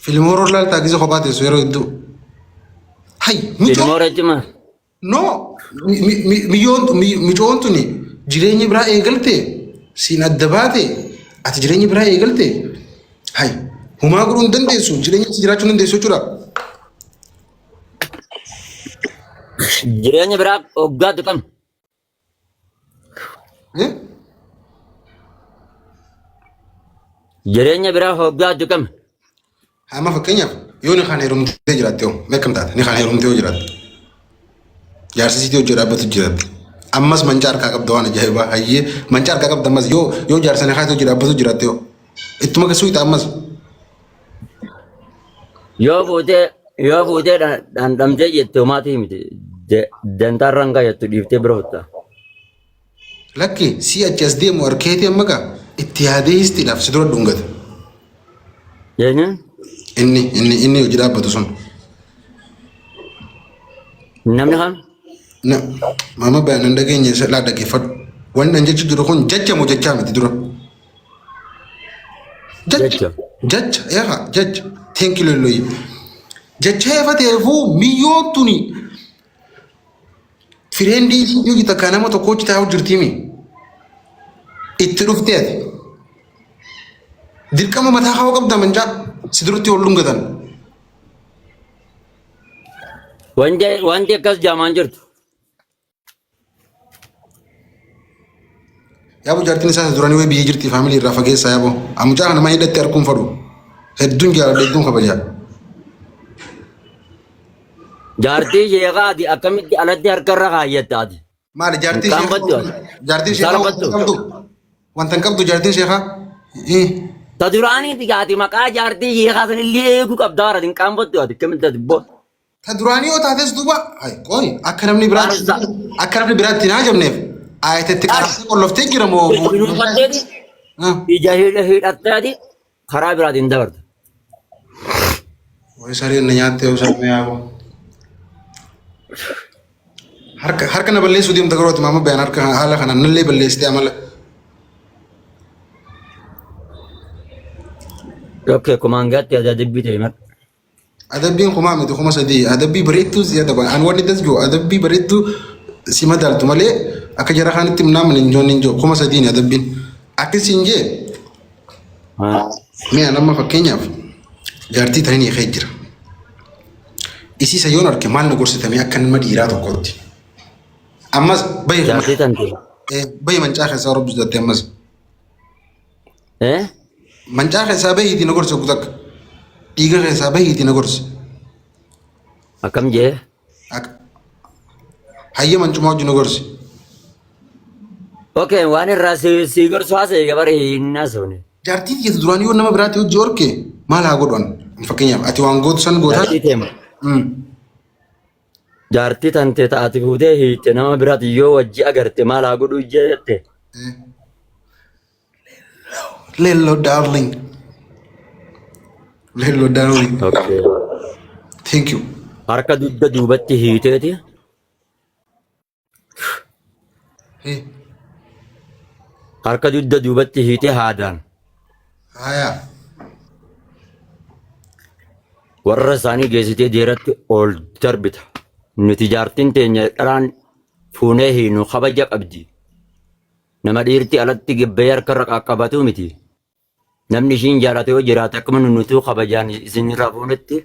Fiilmii horror laaltaa gizee kophaa teessu yeroo hedduu. Hay micoo Ilmoo rajjima. no miyyoon micoon tuni jireenya biraa eegalte siin adda baate ati jireenya biraa eegalte hay humaa godhuu hin dandeessu jireenya si jiraachuu hin dandeessu jechuudha. Jireenya biraa hoggaatu kam? Eh? Jireenya biraa hoggaatu kam? Amma fakkeenyaaf yoo ni kaan heerumtee jiraatte hoo mee akkam taata ni kaan heerumtee yoo jiraatte jaarsa siitii hojii dhaabbatu jiraatte ammas mancaa harkaa qabda waan ajaa'ibaa hayyee mancaa harkaa qabda ammas yoo yoo jaarsa ni kaatee hojii dhaabbatu jiraatte hoo ittuma gasuu ita ammas Yoo fuutee yoo fuutee dhandhamtee jette homaatii miti. Dantaarraan kaayattu dhiiftee bira kutta. Lakki sii achi as deemu arkeetii amma gaa itti yaadee histiidhaaf si dura dhungata. Eenyuun? Inni inni inni hojii dhaabbatu sun. Namni kam? Na maama bayan nan dhageenye isa laa dhaggeeffadhu. Wanni an jechu jiru kun jecha moo jechaa miti dura. Jecha. Jecha. Jecha eegaa jecha. Thank you lolloyi. Jecha eefa ta'eefuu miyyoon tuni Fireendii isii hojii takkaa nama tokko hojii taa'u jirtiimi. Itti dhuftee ati. Dirqama mataa kaa'uu qabda mancaa si duratti ol dhungatan. Wanti wanti akkas jaamaan jirtu. Yaaboo jaartiin isaa isa duranii wayii biyya jirti faamilii irraa fageessaa yaaboo. Mucaa kana nama hidhatti arguun fadhu. Hedduun jaaladha hedduun kabajaa. Jaartii sheekaa ati akkamitti alatti harka irra kaayyatta ati? Maali Hin jaartiin sheekaa qaanfattu ati. jaartiin Hin sheekaa wanta saalfattu. hin qabdu? Wanta hin qabdu jaartiin sheekaa? Eh. Ta duraaniiti ati maqaa jaartii sheekaa sanillee eeguu qabdaa ati hin qaanfattu ati akkamitti ati bo. Ta duraanii yoo taates duuba hay qoy akka namni biraatti Qaansa. akka namni biraatti hin haajamneef ayatatti qaraasee qolloftee jira moo Dunuunfatteeti Ah. ija hidhattee ati karaa biraatiin dabarta. Way sareen na nyaattee osoo na yaaboo. Harka harka na balleessuu deemta garuu ati maama bayaan harka haala kanaan nallee balleessitee amala. Okay, kumaan gaatti adabbii ta'e maqaa. Adabbiin kumaa miti 3000 adabbii bareedduu si adaba an wanni das jiru adabbii bareedduu si madaaltu malee akka jara kaanitti minaamin hin joon hin jiru 3000 adabbiin akkas hin jee mee an amma fakkeenyaaf jaartii taniin hiikee jira isiisa yoon arke maal na gorsitamee akka nama dhiiraa tokkotti ammas bahi Jaartii tante. bahi mancaa keessaa rabbi sodaatti ammas Eh? Mancaa keessaa bahiitii na gorsi oggu takka. Dhiiga keessaa bahiitii na gorsi. Akkam jee? Hayya mancumaa wajjin na gorsi. Okay, waan irraa si si gorsu haasa'e gabare hin haasofne. Jaartii tiyya duraan yoo nama biraatti hojii horke maal haa godhu an? Fakkeenyaaf ati waan gootu san gootaa. Jaartii teema. Jaartii tante taate fuutee hiitte nama biraati yoo wajji agarte maal haa godhu jette. Lello darling. Lello darling. Okay. Thank you. Harka dugda duubatti hiiteeti. Hey. Harka dugda duubatti hiitee haadaan. Haya. Warra isaanii geessitee deeratti ol darbita. Nuti jaartiin teenya dhalaan fuunee hiinu kabaja qabdi. Nama dhiirti alatti gabbee harka irra qaqqabatu miti. Namni ishiin jaalate yoo jiraate akkuma nu nutuu kabajaan isinirraa fuunetti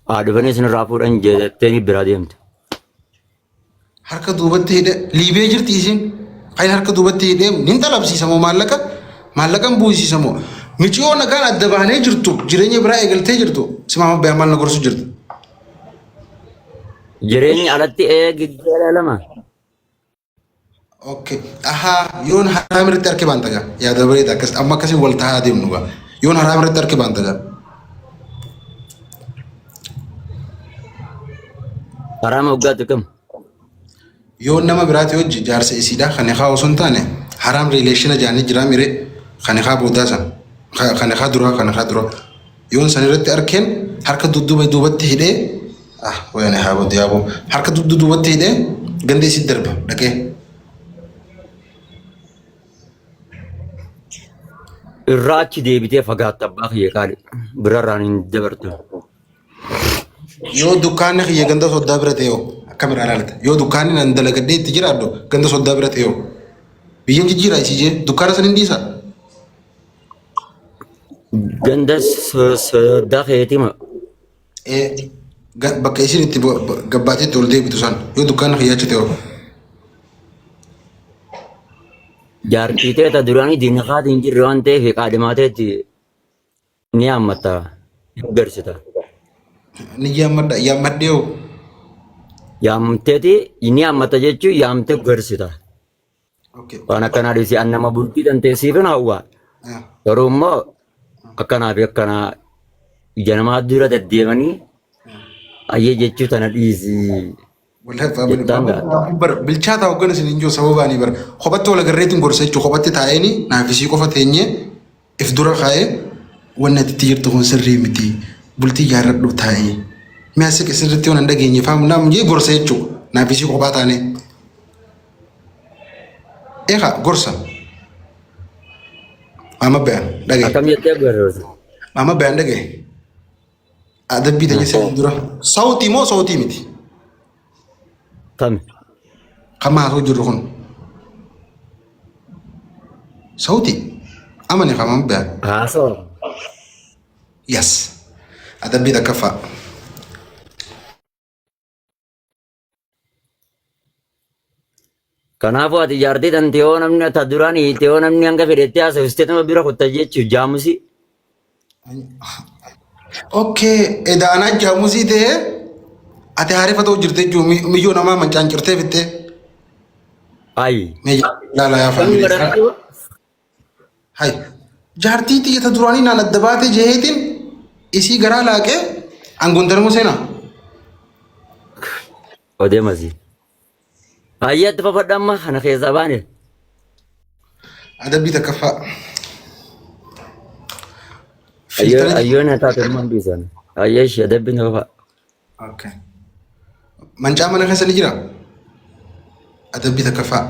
haa dhufanii isinirraa fuudhan jettee biraa deemte. Harka duubatti hidhe liibee jirti isiin. Kan harka duubatti hidhee nin xalabsiisa moo maallaqa maallaqan buusiisa moo miciyoo nagaan adda baanee jirtu jireenya biraa eegaltee jirtu simaama bayaa maal na gorsu jirta. Jireenyi alatti eegi lama. Okay. Ahaa yoon haraam irratti harki baanta gaa yaada bareeda akkas amma akkasiin wal tahaa deemnu gaa yoon haraam irratti harki baanta gaa. Haraama waggaatti kam? Yoon nama biraati hojji jaarsa isiidha kan ikaa osoo hin taane haraam riileeshina jaanii jiraa mire kan ikaa boodaa san kan ikaa duraa kan ikaa duraa yoon san irratti arkeen harka dudduuba duubatti hidhee Ah, wayane haa badu yaaboo. Harka dugda duubatti hidhee ganda isii darba dhaqee. Irraa achi deebitee fagaatta abbaa kiyya qaali. Birarraan hin dabartu. Yoo dukkaanni kiyya ganda soddaa bira ta'e hoo akkam irraa ilaalta? Yoo dukkaanni nan dalagadhee itti jiraadhu ganda soddaa bira ta'e hoo biyyan jijjiiraa isii jee dukkaana san hin dhiisaa? Ganda soddaa keetii moo? Ee bakka isin itti gabbaateetti ol deebitu san yoo dukkaanni kiyya achi ta'e hoo? Jaartii ta'e ta duraanii diinaqaatiin hin jirre waan ta'eef qaadhimaa ta'etti ni haammatta. Ni garsita. Ni yaammadha yaammadhee hoo? Yaamteeti ni haammatta jechuun yaamtee garsita. Okay. Waan akkanaa dhiisii an nama bultii danteessiifin hawwa. Ah. Garuu immoo akkanaa fi akkanaa ija namaa dura deddeemanii ayyee jechuu tana dhiisii Wallahi faamili jettaan gaa. bar bilchaataa hoggan isin hin jiru sababaanii bar kophatti wal agarreetiin gorsa jechuun kophatti taa'eeni naaf isii qofa teenyee if dura kaa'ee wanni ati itti jirtu kun sirrii miti bultii ijaarradhu taa'ee mi'a siqi sirriitti waan hin dhageenye faamu naam jee gorsa jechuudha naaf isii kophaa taanee. Eegaa gorsa. Maama bayaan dhagaye. Akkam jettee gorsa? Maama bayaan dhagaye. Adabbii ta'e sirrii dura. Sautii moo sautii miti? Kami? Kan haasoo jirru kun. Sautii. Amani kan maama bayaan. Haasoo. Yes. Adabbii takkaffaa. Kanaafuu ati jaartii tante yoo namni ta duraan hiite yoo namni hanga fedhetti haasofiste tuma bira kutta jechuun jaamusi. Okay, edaanaa jaamusii ta'ee ati haarifa ta'u jirte jechuun miyyoo namaa mancaan cirtee fixxee. Ayi. Mee laala yaa Kan faamilii. godhatu Hay. Jaartii tiyya ta duraanii naan adda baate jeheetiin isii garaa laaqee angoon seenaa. Odeemasi. Baay'eetti fafadha amma kana keessaa baane. Adabbii takkaffaa. Fiiltara Ayyoo na taate ilmaan dhiisan. Ayyoo ishee adabbii na fafa. Okay. Mancaa mana keessa ni jira? Adabbii takkaffaa.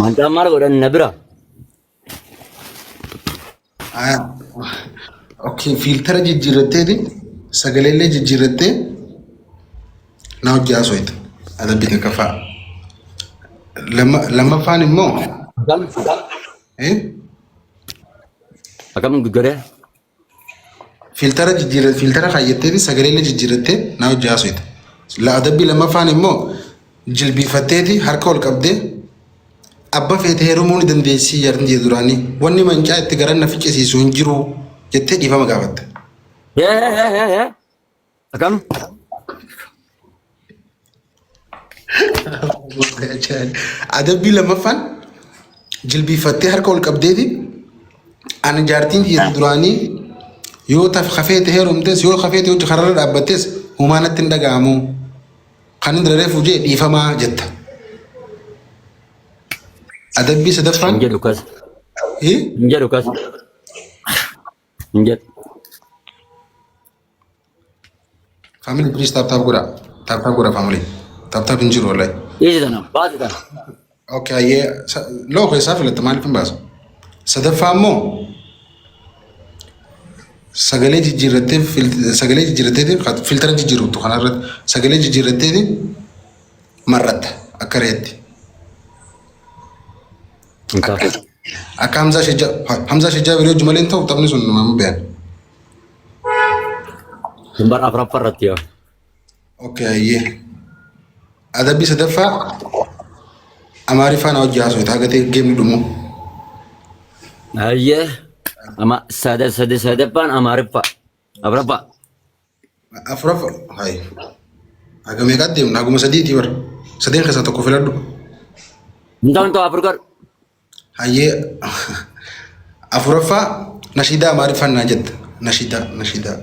Mancaan maal godhan na bira. Ah, Okay, fiiltara jijjiirratteeti sagaleellee jijjiirrattee na hojii haasofte. Adabbii takkaffaa. Lammaffaan immoo Akkam eh, akkam godhee? Fiiltara jijjiirra fiiltara kaayyatteeti sagaleellee jijjiirrattee na hojii haasofte. Adabbii lammaffaan immoo jilbiifatteeti harka ol qabdee abba feete heerumuu ni dandeessii jaartiin jee duraanii wanni mancaa itti garan na ficcisiisu hin jiru jettee dhiifama gaafatte. Hee hee hee hee. Akkam? Adabbii lammaffaan jilbiifattee harka ol qabdeeti ani jaartiin tiyya duraanii yoo taf kafeete heerumtes yoo kafeete hojii kararra dhaabbattes humaa natti hin dhaga'amu kan inni reefu jee dhiifamaa jetta. Adabbii sadaffaan Hin jedhu kas. Hin jedhu kas. Hin jedhu. Family please tap tap godha. Tap tap godha family. Tap tap hin jiru wallahi. Dhiisi tana baasi tana. Okay, ayyee loo keessaa filatta maaliif hin baasu? Sadaffaa immoo sagalee jijjiirrattee sagalee jijjiirratteeti filtara jijjiirrattu kanarratti sagalee jijjiirratteeti marratta akka reetti. Hin ta'a. Akka Hamzaa Shajjaa biroo wajji malee hin ta'u taphni sun nama beekan. Kun bara afuraffaa irratti yaa. Okay, ayyee. Adabbii sadaffaa Amaariffaa na wajji haasofta haga ta'e geemni dhumu. Ayyee. Ama sada sada sadaffaan Amaariffaa. Afuraffaa. Afuraffaa hayi. Haga meeqaatti deemna? Haguma sadiitii bara. Sadeen keessaa tokko filadhu. Hin ta'u hin ta'u afur godhu. Hayyee afuraffaa nashiidaa Amaariffaan naa jetta. Nashiidaa nashiidaa.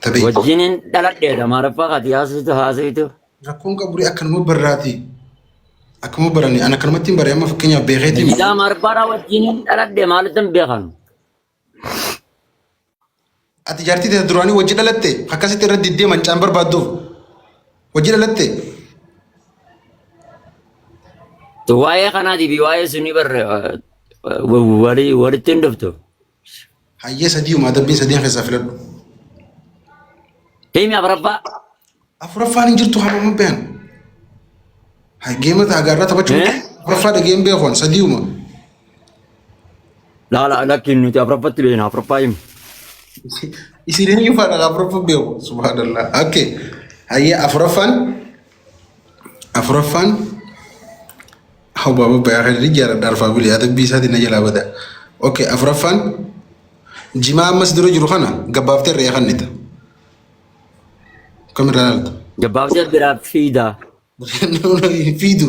Tabii. Wajjiniin dhaladheedha Amaariffaa kati haasoftu haasoftu. Rakkoon qaburii akkanuma barraati. Akkuma barani an akkanumatti hin bare amma fakkeenyaaf beekeetii miti. Nashiidaa Amaariffaadhaa wajjiniin dhaladhe maalitti hin beekan. Ati jaartii teessa duraanii wajji dhalatte akkasitti irra diddee mancaan barbaadduuf wajji dhalatte. Waa'ee kanaatii fi waa'ee sunii barre walitti hin dhuftu. Hayyee sadiiuma adabbii sadiin keessaa filadhu. Himi afuraffaa. Afuraffaan hin jirtu hamma bayan. Geema taagaarraa taphachuu Eh? afuraffaa dhageen beekuun sadiiuma. Laala lakkiin nuti afuraffatti beekna afuraffaa himi. Isin eenyu faadha afuraffaa beeku subhaanallah. Okay. Hayyee afuraffaan hawwa babbayaa kan inni jaaladha alfaa bulee adabbii isaatiin na jalaa bada. Okay afuraffaan jimaa ammas dura jiru kana gabbaaftee re'ee kannita. Kamirraa ilaalta? Gabaabsee biraa fiidaa. Fiidu.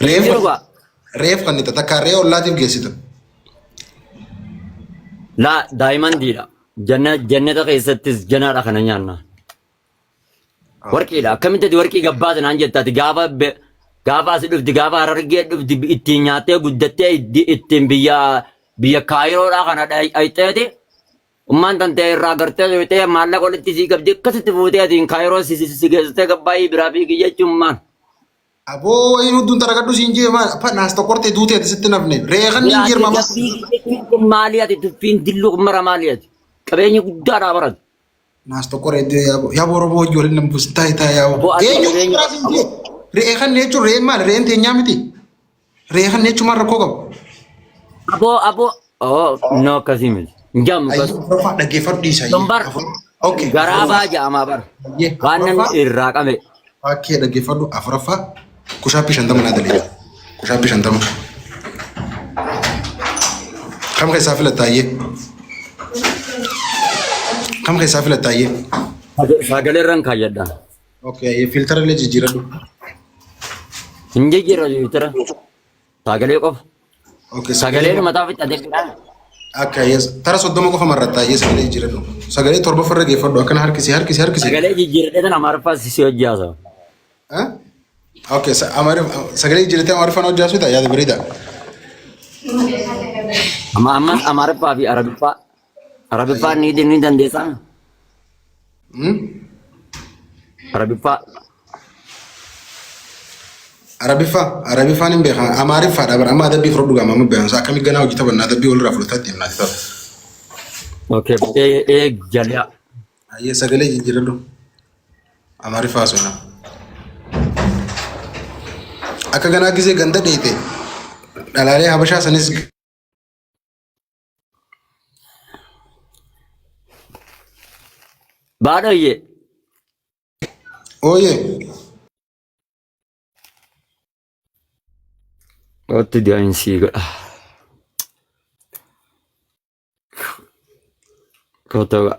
Reef Jiru ba. reef kannita takka re'ee ollaatiif geessita. Laa daayimandiidha. Jannata keessattis janaadha kana nyaanna. Warqiidha. Akkamitti ati warqii gabbaata naan jetta ati gaafa gaafa asi dhufti gaafa harargee dhufti ittiin nyaattee guddattee ittiin biyya biyya kaayiroodhaa kana dhayxeeti. Ummaan tantee irraa gartee soyitee maallaqa walitti sii qabdi akkasitti fuutee atiin kaayiroo si si si geessitee gabbaayii biraa fiigi jechuun maal? Aboo wayiin hudduun taragadhu siin jee maal naas tokkortee duutee ati sitti nafne re'ee kan niin Ati jirma amma. gabbii jechuun kun maali ati tuffiin dilluu kun mara maali ati? Qabeenya guddaadhaa barate. Naas tokko re'ee yaaboo Oromoo hojii waliin nama buusin taa'e taa'e yaaboo. Aboo ati Eenyu qabeenya biraa siin jee re'ee kan jechuun re'een maali re'een teenyaa miti re'ee kan jechuun maal rakkoo qabu. Aboo aboo oh no akkasii miti. Hin jaamu akkas. Ayyee afuraffaa dhaggeeffadhu dhiisa. Sun bar Okay. garaabaa ja'amaa bar. Ayyee Waan namni afuraffaa irraa qabe. Fakkee dhaggeeffadhu afuraffaa kushaappii 50 naa daleera. Kushaappii 50. Kam keessaa filatta ayyee? Kam keessaa filatta ayyee? Sagalee irraan kaayyadha. Okay ayyee filtara illee jijjiiradhu. Hin jijjiirra jijjiirra. Sagalee qofa. Okay Sagalee mataa fixatee jira. Akka ayyee tara 30 qofa marratta ayyee sagalee jijjiiradhu. Sagalee 7 farra geeffadhu akkana harkisi harkisi harkisi. Sagalee jijjiirradhee tan Amaariffaa si hojjaasa. Eh? Okay sagalee jijjiiratee Amaariffaan hojjaasuudha yaada bareeda. Amma amma Amaariffaa fi Arabiffaa. Arabiffaa ni dandeessaa? Hmm? Arabiffaa. Arabiffaa Arabiffaan hin beekan Amaariffaadha bara amma adabbii fudhadhu gaama amma beekan akkamii ganaa hojii taphannaa adabbii walirraa fudhataa deemnaa tapha. Okay. Ee ee jalaa. Ayyee sagalee jijjiiradhu Amaariffaa haasofna. Akka ganaa gisee ganda dheeyte dhalaalee Habashaa sanis Baadhooyyee. ooyee Otti du'aan sii godha. Kotoo.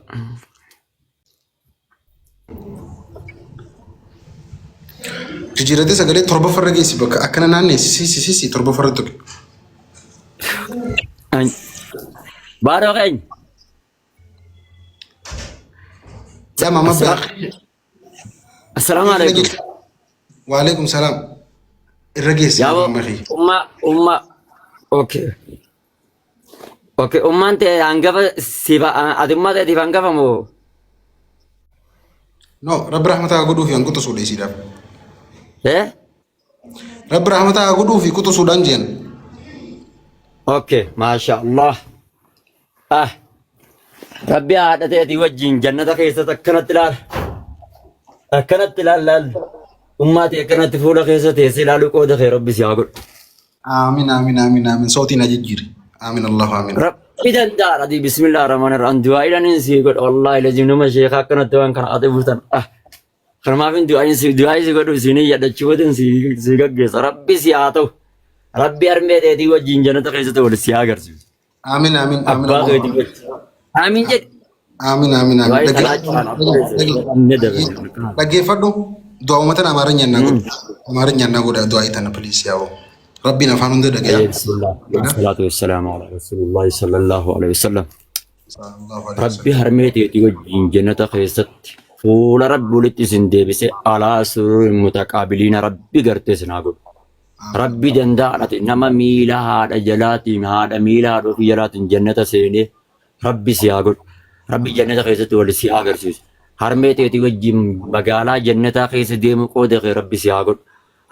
Jijjiiratee sagalee 7 farra geessi bakka akkana naanneessi sisi sisi 7 farra tuqe. Baadhoo keenya. Yaa mama Assalaam. Assalaamu alaikum. Waalaikum salaam. Irra geessi Yaaboo amma kiyya. umma umma okay. Okay ummaan ta'e hangafa siif ati ummaa ta'eetiif hangafa moo? No, rabbi rahmata haa godhuufi an quxisuudha isiidhaaf. Eh? Rabbi rahmata haa godhuufi quxisuudhaan jeen. Okay, maasha Allah. Ah, Rabbi haadha ta'eetii wajjin jannata keessatti akkanatti ilaala. Akkanatti ilaal laal. Ummaa ta'e akkanatti fuula keessa teessee ilaaluu qooda kee Rabbi si haa godhu. Aamin aamin aamin aamin sootiin na jijjiiri. Aamin Allahu aamin. Rabbi danda'aadha. Ati bismillah rahmaan rahim. Du'aa'iidhaan si godha. Wallaahi lazim nama sheekaa akkanatti waan kana ati buutan. Ah, kanumaaf hin du'aa'iin si du'aa'ii si godhu si ni yaadachiifatin si si gaggeessa. Rabbi si haa ta'u. Rabbi harmee teetii wajjin jannata keessatti wal si haa agarsiisu. Aamin aamin aamin Abbaa Allahu keetii wajjin. Aamin jedhi. Aamin aamin aamin. Du'aa'ii tanaa caalaa ni dabala. Dhaggeeffadhu. Du'a uummatan Amaarinyaan naa godhu. Amaarinyaan naa godha du'aa'ii tana please yaa'u. Rabbiin afaan hunda dhagaya. Bismillah. Wasalaatu wassalaamu ala rasuulillahi sallallahu alaihi wasallam. Sallallahu alaihi Rabbi wasallam. harmee teetii wajjin jannata keessatti fuula Rabbi walitti isin deebise alaa sururin mutaqaabiliina Rabbi gartee isin haa godhu. Rabbi danda'aadha nama miila haadha jalaatiin haadha miila haadha ofii jalaatiin jannata seenee Rabbi si haa godhu. Rabbi jannata keessatti wal si haa agarsiisu. Harmee teetii wajjin magaalaa jannataa keessa deemuu qooda kee Rabbi si haa godhu.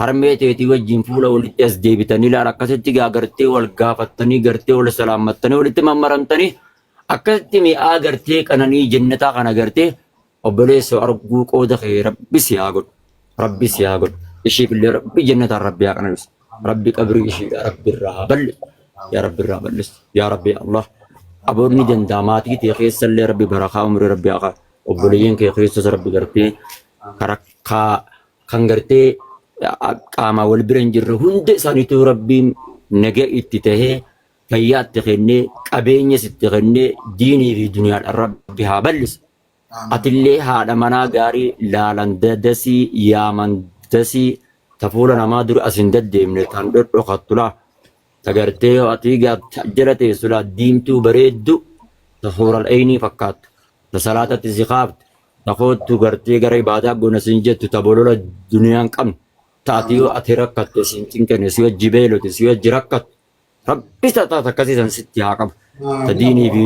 Harmee teetii wajjin fuula walitti as deebitanii laala akkasitti gaa gartee wal gaafattanii gartee wal salaammattanii walitti mammaramtanii akkasitti mi'aa gartee qananii jannataa kana gartee obboleessoo arguu qooda kee rabbi si haa godhu. Rabbi si haa godhu. Ishiif illee rabbi jannataan rabbi haa qananiisu. Rabbi qabrii ishiidha rabbi irraa haa bal'isu. Yaa rabbi irraa bal'isi. Yaa rabbi Allah. Aboonni danda'a maatii tee keessa illee rabbi barakaa umrii rabbi haa kaa'u. Obboleeyyan kee keessas rabbi gartee karakkaa kan gartee qaamaa wal bira hin jirre hunda isaaniitu rabbiin naga itti tahee fayyaa itti kennee qabeenyas itti kennee diinii fi duniyaadhaan rabbi haa bal'isu. Atillee haadha manaa gaarii laalan dasii yaaman dasii ta fuula namaa dura as hin deddeemne tan dhodhokattu laa ta gartee yoo ati jala teessu laa diimtuu bareeddu ta huural eynii fakkaattu ta salaatatti si kaaftu ta koottu gartee gara ibaadaa goona sin jettu ta bolola duniyaa hin qabne ta ati yoo ati rakkatte sin cinqine si wajji beelote si wajji rakkattu rabbi ta taata akkasii san sitti haa qabu ta diinii fi